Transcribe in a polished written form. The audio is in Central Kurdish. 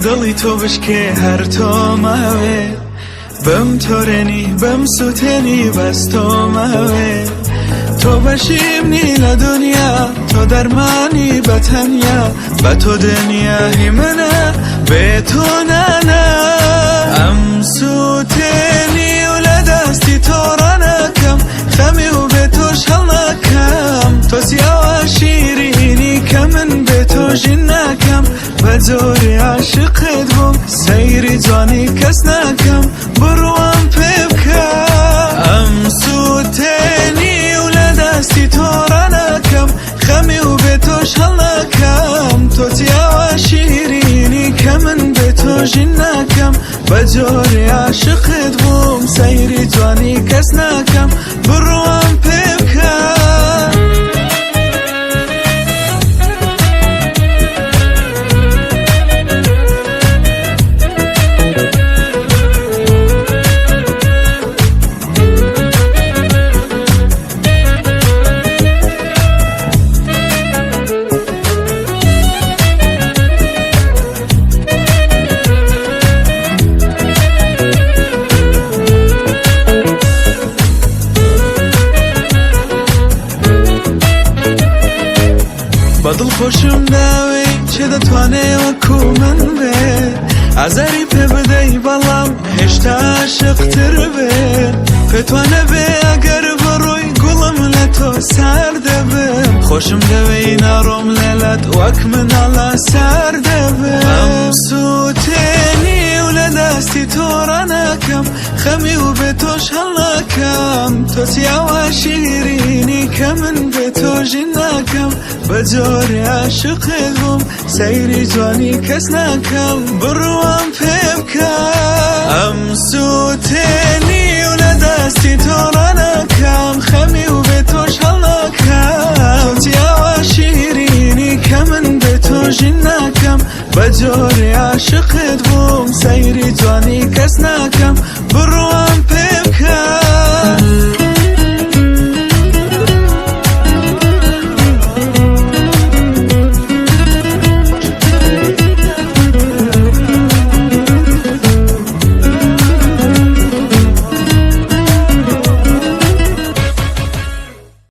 دڵی تۆ بشکێ هەر تۆ ماوێ بم تۆرێنی بم سوتێنی بەس تۆ ماوێ تۆ بەشیمنی لە دنیا تۆ دەرمانی بە تەنیا بە تۆ دنیا هی منە بێ تۆ نانا ئەم سوتێنی و لە دەستی تۆ ڕانەکەم خەمی و بێ تۆش هەڵناکەم تۆ سیاوە شیرینی کە من بێ تۆ ژین ناکەم بە جۆری عاشقت بووم سەیری جوانی کەس ناکەم بڕوام پێ بکە ئەم سوتێنی و لە دەستی تۆ ڕانەکەم خەمی و بێ تۆش هەڵناکەم تۆ تیاوە شیرینی کە من بێ تۆ ژین ناکەم بە جۆری عاشقت بووم سەیری جوانی کەس ناکەم بڕوام پێ بکە. بە دڵ خۆشم داوێ چێ دەتوانێ وەکو من بێ ئازاری پێ بدەی بەڵام هێشتا عاشقتر بێ پێتوانە بێ ئەگەر بڕۆی گوڵم لە تۆ سار دەبم خۆشم دەوێی ناڕۆم لێلات وەک مناڵە سار دەبم ئەم سووتێنی و لە دەستی تۆ ڕانەکەم خەمی و بێ تۆش هەڵناکەم تۆ چیاوە شیرینی کە من بێ تۆ ژین ناکەم بە جۆرێ عاشقت بووم سەیری جوانی کەس ناکەم بڕوام پێ بکە ئەم سووتێنی و لە دەستی تۆ ڕانەکەم خەمی و بێ تۆش هەڵناکەم تۆ چیاوە شیرینی کە من بێ تۆ ژین ناکەم بە جۆرێ عاشقت بووم سەیری جوانی کەس ناکەم بڕوام.